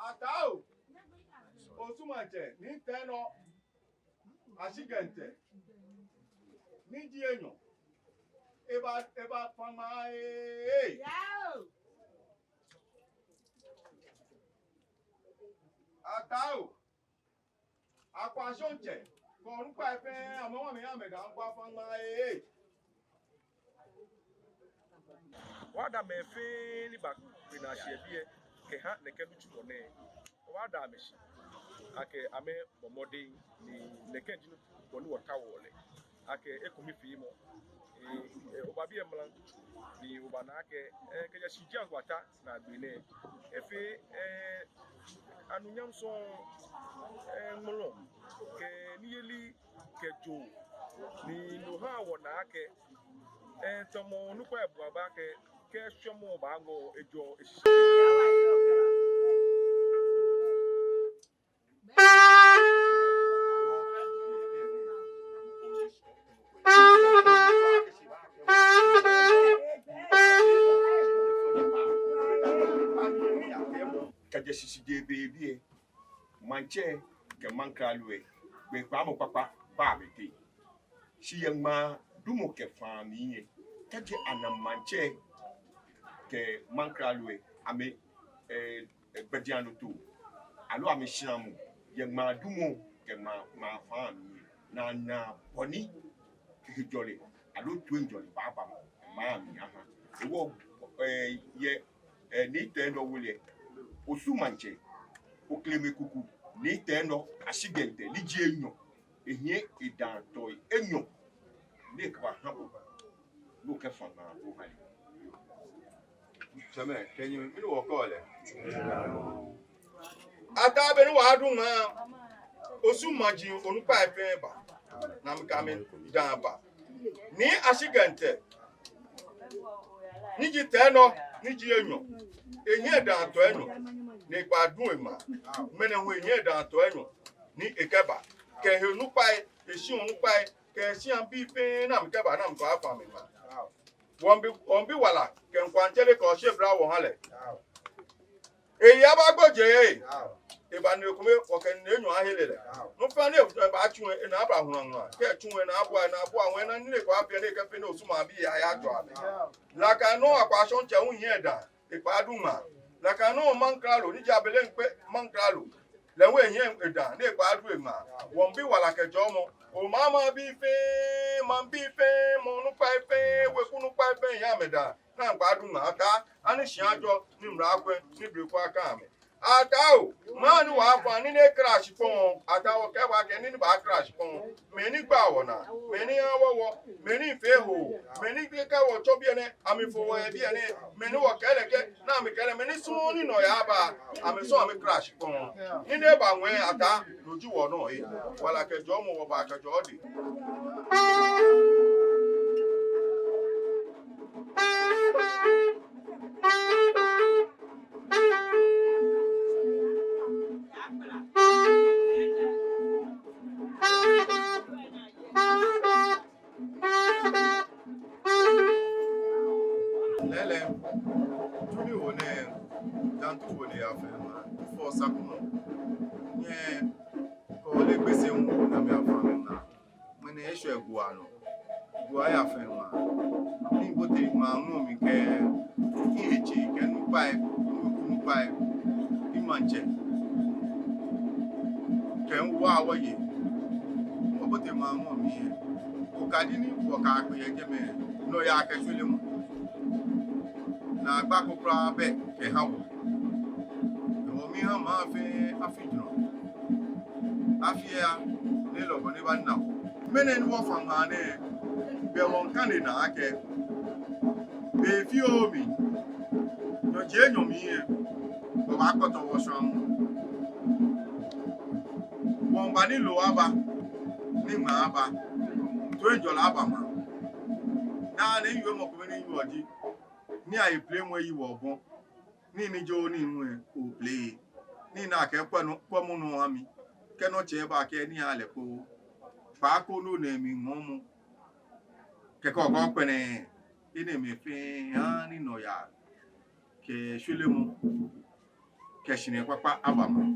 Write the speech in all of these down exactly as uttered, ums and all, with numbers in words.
Ataa oo, Osu Maŋtsɛ, Nii Tɛi Nɔ, Ashigɛntɛ, ni ji enyɔ, eba, eba fã ŋmaa ee. Ataa oo, Akwashɔŋtsɛ, kɛ onukpai fɛɛ, amɛwa amɛya amɛda ŋkpa fã ŋmaa ee. Wɔda mɛi fɛɛ ni ba kpe naa shi yɛ biɛ kɛha nɛkɛ nitsumɔ nɛɛ. Wɔda amɛ shi akɛ amɛbɔ mɔdɛŋ ni nɛkɛ ji nɔ ni wɔtaoɔ lɛ. Akɛ ekomefeemɔ. Ee, ee, wɔba biɛ mra ni wɔbana akɛ, ee, kɛjɛ shishijee ŋkwata naagbee nɛɛ, efee, ee, anunyam sɔŋŋ, ee, ŋmɔlɔ kɛ niyeli kɛ joo, ni no ha wɔna akɛ, ee, tamɔ onukpa ebu aba akɛ, kɛ shwɛmɔ baaŋɔ ejɔ eshishi. Kɛjɛ shishijee be biɛ, maŋtsɛ kɛ maŋkralo lɛ, gbɛkpamɔ kpakpa ba amɛteŋ. Shi yɛ ŋmaa dumɔ kɛ faa mli lɛ, kɛji ana maŋtsɛ kɛ maŋkralo lɛ, amɛ, ee, ee, gbɛjianɔtoo, aloo amɛshramɔ yɛ ŋmaa dumɔ kɛ ŋmaa, ŋmaa faa mli lɛ, ni ana bɔ ni hejɔlɛ aloo toiŋjɔlɛ baaba maŋ mli aha. Hewɔ, ee, yɛ, ee, Nii Tɛi Nɔ we lɛ, Osu Maŋtsɛ, Okleme Kuku, Nii Tɛi Nɔ, Ashigɛntɛ, ni ji enyɔ, ehiɛ edaa tɔi enyɔ ni ekɛbaha bo, ni okɛfã ŋmaa oha lɛ. Tsɛmɛi kɛ nyɛmɛi, mɛni wɔkɛɔ lɛ? Ataa, be ni wɔdu ŋmaa, Osu maji onukpai fɛɛ ba, ni amɛkɛ amɛdaa ba. Nii Ashigɛntɛ, ni ji Tɛi Nɔ, ni ji enyɔ, ehiɛ edaa tɔi enyɔ ni ekɛbadu eŋmaa. Ŋmɛnɛ hu ehiɛ edaa tɔi enyɔ ni ekɛba, kɛ ehe onukpai, eshia onukpai, kɛ eshiabii fɛɛ ni amɛkɛba ni amɛkɛbafã amɛ ŋmaa. Wɔmiibi, wɔmiibi wala kɛ ŋkwaŋtsɛ lɛ kɛ oshe bla wɔha lɛ. Eyi aba gbɔjee. Eba ni ekome, wɔkɛ ni enyɔ ahe lɛ lɛ. Nɔ fɛɛ ni ebaatsu lɛ, enaa aba hulaŋula. Kɛ etsu lɛ, enaa abua, enaa abua, ŋwɛi naa ni ekɔ afi ni ekɛfee ni Osu maŋbii aya jɔ amɛ. Nakai nɔŋŋ Akwashɔŋtsɛ hu hiɛ edaa, ekɛbadu ŋmaa. Nakai nɔŋŋ maŋkralo, ni ji abele ŋkpe maŋkralo, lɛ hu ehiɛ edaa ni ekɛbadu eŋmaa. Wɔmiibi wala kɛ jɔɔmɔ. Omaŋ maŋbii fɛɛ, maŋbii fɛɛ, maŋ onukpai fɛɛ, weku onukpai fɛɛ hiɛ amɛdaa ni amɛkɛbadu ŋmaa. Ataa, ani shia ajɔ, ni mla akwɛ, ni ble ko aka amɛ. Ataa oo, ŋmaa ni wɔbaafã, nii ni ekra shikpɔŋ. Ataa, wɔkɛɛ bo akɛ nii ni baakra shikpɔŋ. Mɛi ni gbaa wɔnaa, mɛi ni ha wɔ wɔ, mɛi ni fee hoo, mɛi ni kɛ wɔtsɔ biɛ nɛɛ, amɛfo wɔ yɛ biɛ nɛɛ, mɛi ni wɔkɛɛ lɛ kɛ, ni amɛkɛɛ lɛ, mɛi ni sɔŋŋ ni nɔyaa ba, amɛsɔŋŋ amɛkra shikpɔŋ. Nii ni eba ŋwɛi, Ataa, no ji wɔnɔ ee. Wala kɛ jɔɔmɔ wɔba kɛjɛɔ odɛŋ. Lɛɛlɛŋ, Ju ni wo nɛɛ, Dantu wo nɛɛ, afee ŋmaa, Ju fɔ Sakumɔ. Nyɛ, kɔ ole Gbese ŋu, ni amɛyafã amɛ ŋmaa. Ŋmɛnɛ eshwɛ gua nɔ. Gua yafee ŋmaa. Ni mibote ŋmaa ŋmɔ mli kɛ, mihe tsɛ kɛ onukpai, miweku onukpai, mimaŋtsɛ. Kɛ miwa wɔye. Wɔbote ŋmaa ŋmɔ mli lɛ, okadi ni wɔkakpe yɛ jɛmɛ, nɔyaa kɛ shwelemɔ. Naagba ko kwraa bɛ kɛha wɔ. Hewɔ miiha maŋ fɛɛ afi jurɔ. Afi lɛ aya, ni lɔ ko ni baana wɔ. Ŋmɛnɛ ni wɔfã ŋmaa nɛɛ, be wɔmiikane naa akɛ, be fioo mli, nyɔji enyɔ mli lɛ, wɔbaakpɔtɔ wɔshwamɔ. Wɔmiiba ni loo aba, ni ŋmaa aba, toiŋjɔlɛ aba maŋ. Naa ni wiemɔ kome ni miwieɔ ji, ni ayi plemɔ eyi wɔ bɔ. Nii ni ji onii hu lɛ, ople. Ni na kɛ kwɛ nɔ, kwɛmɔ nɔ ha mi. Kɛ nɔ tsɛ ba kɛ ni ale ko. Kpaako nɔ nɛɛ mi ŋɔɔmɔ. Kɛkɛ okɔ kpɛnɛ. Enɛɛmɛi fɛɛ ha ni nɔyaa kɛ shwelemɔ kɛ shinɛ kpakpa aba maŋ.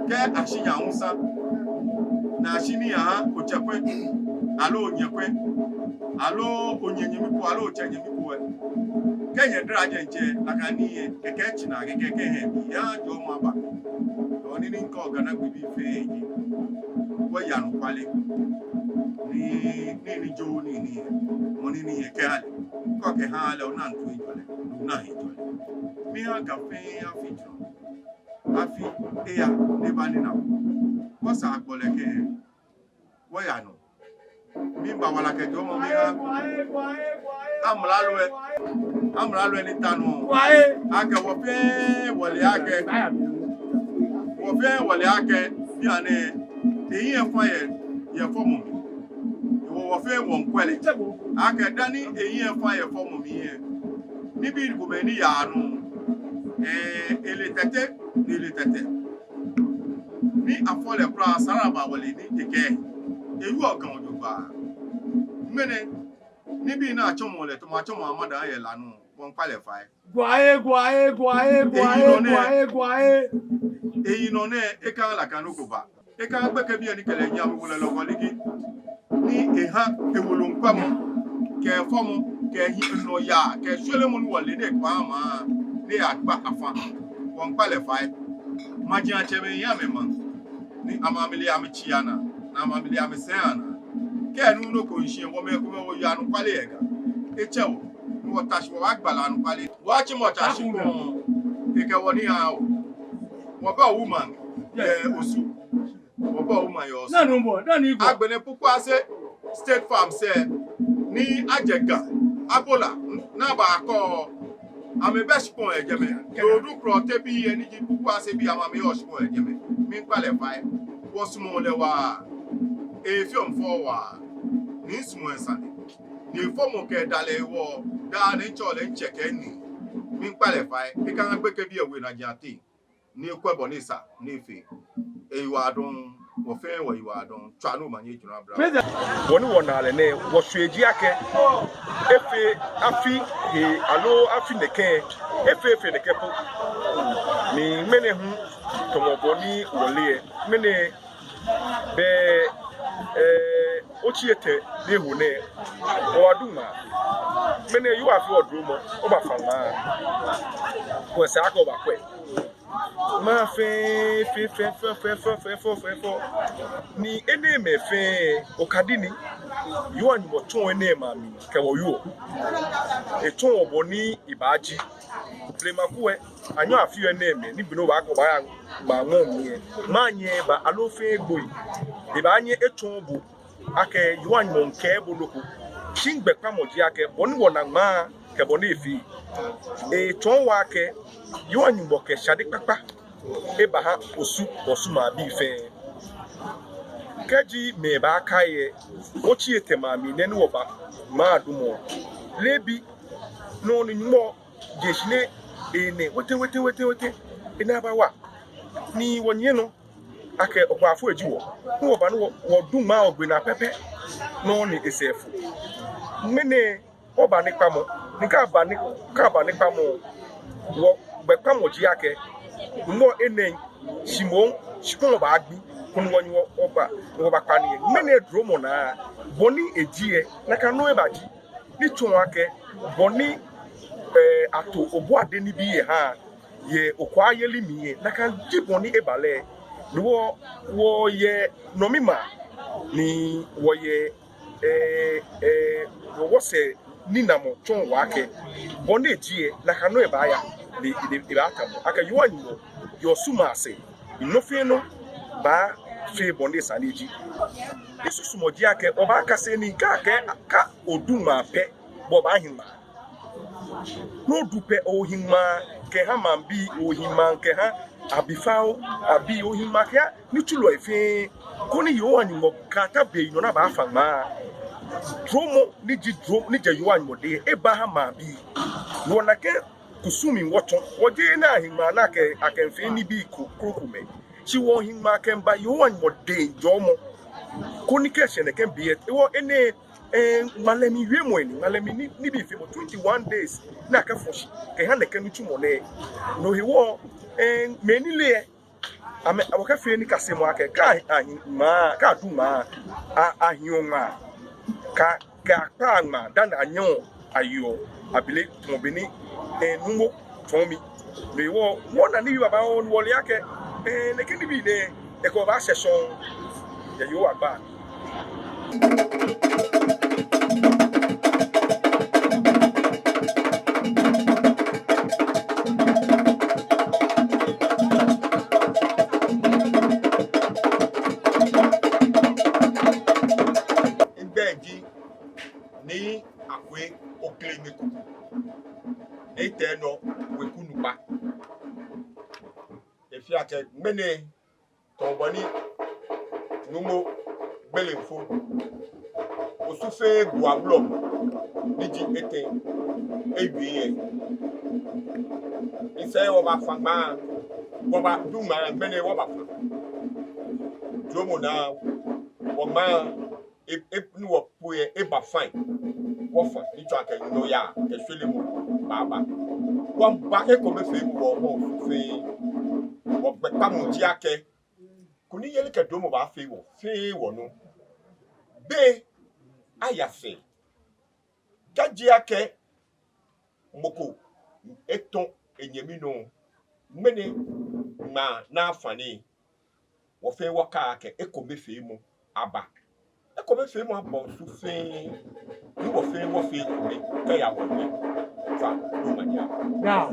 Kɛ ashi nyɛ awusa, ni ashi ni aha otsɛ kwɛ, aloo onyɛ kwɛ, aloo onyɛ nyɛmi ko, aloo otsɛ nyɛmi ko ɛ. Kɛ nyɛdara jɛŋtsɛ, nakai nii ɛ, kɛkɛ tsina, kɛkɛ kɛ hɛ, ni ya jɔɔmɔ aba. Dɔɔ nii ni ŋkɛɔ Ghana gbi bii fɛɛ ji, wɔya anɔkwale. Ni, ni, ni jo ni, ni, mɔ ni, ni yɛ kɛ ale. Kɔ kɛ ha lɛ, ona ntui jɔlɛ, ona he jɔlɛ. Miha Ga fɛɛ afi jɔ. Afi eya, ni ba ni na. Wɔsa gbɔlɛ kɛ, wɔya nɔ. Miba wala kɛ jɔɔmɔ miha. Amralo ɛ, amralo ɛ ni ta nɔ. Akɛ wɔ fɛɛ wɔle akɛ. Wɔ fɛɛ wɔle akɛ. Bianɛ, eyi efa yɛ, yɛ fɔmɔ mli. Wɔ, wɔ fɛɛ wɔŋkwɛ lɛ. Akɛ dani eyi efa yɛ fɔmɔ mli ɛ. Nibii komɛi ni yaa nɔ. Ɛɛ, ele tɛtɛ, ni ele tɛtɛ. Ni afɔ lɛ kwraa, saa ni aba wɔle ni ekɛɛ. Eyi ɔkan ojogbaŋŋ. Ŋmɛnɛ, nibii ni atsɔmɔ lɛ, tamɔ atsɔmɔ amada yɛ la nɔ, wɔŋkpa lɛ fai. Gwaye, gwaye, gwaye, gwaye, gwaye, gwaye. Eyi nɔ nɛɛ, eka la kanu ko ba. Eka gbekɛbii ni kɛ lɛ nyiɛ amɛwulɛ lɔgɔ ligi. Ni eha ewolo ŋkwɛmɔ, kɛ fɔmɔ, kɛ hi nɔyaa, kɛ shwelemɔ ni wɔle ni ekpa maŋ, ni agba afa. Wɔŋkpa lɛ fai. Maji atsɛmɛi ya amɛmaŋ. Ni amɛmli amɛtsi ana, ni amɛmli amɛsɛɛ ana. Kɛ nu nɔ ko nshi wɔmɛi komɛi wɔya anɔkwale yɛ Ga. Etsɛ wɔ, ni wɔta shi wɔbagba lɛ anɔkwale. Wɔtsi mɔ ta shi kɔŋ. Ekɛ wɔ ni aha wɔ. Wɔbɛ woman yɛ Osu. Wɔbɛ woman yɛ Osu. Agbɛnɛ Pokuase State Farm sɛɛ ni ajɛ Ga. Abola ni aba kɔ. Amɛbɛ shikpɔŋ yɛ jɛmɛ. Dodu Klɔte bii yɛ ni ji Pokuase bii amɛyɛ shikpɔŋ yɛ jɛmɛ. Miŋkpa lɛ fai. Wɔsumɔɔ lɛ waa. Efeɔ mi fɛo waa. Ni misumɔɔ esane. Ni fɔmɔ kɛ dalɛ wɔ, daa ni mitsɛɔ lɛ mitsɛ kɛ nii. Miŋkpa lɛ fai, eka gbekɛbii yɛ We Najiaŋ teŋ. Ni ekwɛ bɔ ni esa ni efee. Eyiwaladɔŋŋ, wɔ fɛɛ wɔyiwaladɔŋŋ, tswa ni omanye jurɔ abla. Bɔ ni wɔna lɛ nɛɛ, wɔshwe ji akɛ, efee afi hee, aloo afi nɛkɛ, efee, efee nɛkɛ po. Ni ŋmɛnɛ hu, tamɔ bɔ ni wɔle lɛ, ŋmɛnɛ bɛ, ɛɛ, otsi etɛ ni eho nɛɛ, wɔdu ŋmaa. Ŋmɛnɛ yoo afee odromɔ, obafa ŋmaa. Kwɛ sɛɛ akɛ obakwɛ. Ŋmaa fɛɛ, fɛɛ, fɛɛ. Ni enɛɛmɛi fɛɛ, okadi ni. Yehowa Nyɔŋmɔ tsɔ enɛɛmɛi mli kɛ wɔ yoo. Etsɔɔ wɔ bɔ ni ebaaji. Blema ko lɛ, anyɛɔ afeɔ enɛɛmɛi, ni bi ni obaakɔ obaaya ŋmaa ŋmɔ mli lɛ. Ŋmaa nyɛɛɛ eba aloo fɛɛ egboi. Ebaanyɛ etsɔɔ bo akɛ Yehowa Nyɔŋmɔ miikɛɛ bo nɔ ko. Shi migbɛkpamɔ ji akɛ, bɔ ni wɔna ŋmaa kɛ bɔ ni efee. Etsɔɔ wɔ akɛ, Yehowa Nyɔŋmɔ kɛ shade kpakpa ebaha Osu, Osu maŋbii fɛɛ. Kɛji mɛi baakai lɛ, otsi etɛ mli nɛɛ ni wɔba ŋmaa dumɔ. Leebi, nɔ ni Nyɔŋmɔ je shi ni enɛ wete, wete, wete, wete, enɛ aba wa. Ni wɔnyiɛ nɔ akɛ okwaafo eji wɔ. Ni wɔba ni wɔ, wɔdu ŋmaa wɔgbe naa pɛpɛ. Nɔ ni esɛɛ fo. Ŋmɛnɛ wɔba ni kpamɔ. Ni kɛ aba ni, kɛ aba ni kpamɔ. Wɔgbɛkpamɔ ji akɛ. Ŋmɔ enɛ shi moŋ, shikpɔŋ baagbi. Koni wɔnyiɛ wɔ, wɔba, wɔbakpa nii lɛ. Ŋmɛnɛ dromɔ naa. Bɔ ni eji lɛ, nakai nɔŋŋ ebaji. Ni tsɔɔ akɛ, bɔ ni, ɛɛ, ato Obɔade nibii lɛ ha, yɛ okwaayeli mli lɛ, nakai ji bɔ ni eba lɛ, ni wɔ, wɔyɛ nɔmimaa, ni wɔyɛ, ɛɛ, ɛɛ, wɔ, wɔsɛɛ ninamɔ tsɔɔ wɔ akɛ, bɔ ni eji lɛ, nakai nɔŋŋ ebaaya, ni, ni, ni ebaatamɔ. Akɛ Yehowa Nyɔŋmɔ, yɛ Osu maŋ sɛɛ, nɔ fɛɛ nɔ baafee bɔ ni esa ni eji. Misusumɔ ji akɛ, obaakase nii kɛ, kɛ, kɛ odu ŋmaa pɛ, bo obaahi ŋmaa. Ni odu pɛ ohi ŋmaa kɛha maŋbii, ohi ŋmaa kɛha abifao, abii, ohi ŋmaa kɛha nitsulɔi fɛɛ. Koni Yehowa Nyɔŋmɔ kɛ ataobe nɔ ni abaafa ŋmaa. Dromɔ ni ji dro, ni jɛ Yehowa Nyɔŋmɔ dɛŋ, ebaha maŋbii. Ni wɔna akɛ kusum mli wɔtsɔ. Wɔjeee ni ahi ŋmaa ni akɛ, akɛmiifee nibii ko, krokomɛi. Shi wɔhi ŋmaa kɛmiiba Yehowa mɔdɛŋ jɔɔmɔ. Koni kɛ eshɛ nɛkɛ be lɛ, hewɔ enɛ, eh, ŋmalɛmi wiemɔi ni, ŋmalɛmi ni, nibii feemɔ twenty-one days ni akɛfɔ shi kɛha nɛkɛ nitsumɔ nɛɛ. No hewɔ, eh, mɛi ni le lɛ, amɛ, wɔkɛfee nikasemɔ akɛ, kɛ ahi ŋmaa, kɛ adu ŋmaa, a, ahiɔ ŋmaa, kɛ, kɛ akpaa ŋmaa dani anyɛɔ ayeɔ abele tamɔ bɔ ni, eh, nuumo tsɔɔ mi. No hewɔ, wɔna nibii babaoo ni wɔle akɛ, eh, nɛkɛ nibii nɛɛ, ekɛ wɔ baashɛ shɔŋŋ yɛ Yehowa gbɛi. Migbɛi ji Nii Akwei Okle Nekuku, ni etee nɔ weku nukpa. Efee akɛ ŋmɛnɛ tamɔ bɔ ni nuumo Gbelenfo, Osu fɛɛ gboa wulɔmɔ ni ji etɛ, ewie lɛ. Misɛɛ wɔbafa ŋmaa, wɔbadu ŋmaa ŋmɛnɛ wɔbafa. Jɔɔmɔ naa, wɔŋmaa, e, e, ni wɔpue lɛ, eba fine. Wɔfa, ni tsɔɔ akɛ nɔyaa kɛ shwelemɔ baaba. Wɔmiiba ekomefeemɔ wɔha Osu fɛɛ. Wɔgbɛkpamɔ ji akɛ, kunimyeli kɛ jɔɔmɔ baafee wɔ fɛɛ wɔnɔ. Be aya sɛɛ. Kɛji akɛ mɔ ko etɔ enyɛmi nɔ, ŋmɛnɛ ŋmaa ni afa nɛɛ, wɔ fɛɛ wɔkɛɛ akɛ ekomefeemɔ aba. Ekomefeemɔ aba Osu fɛɛ, ni wɔ fɛɛ wɔfee ekome kɛya wɔhiɛ. Fa, no manya. Now.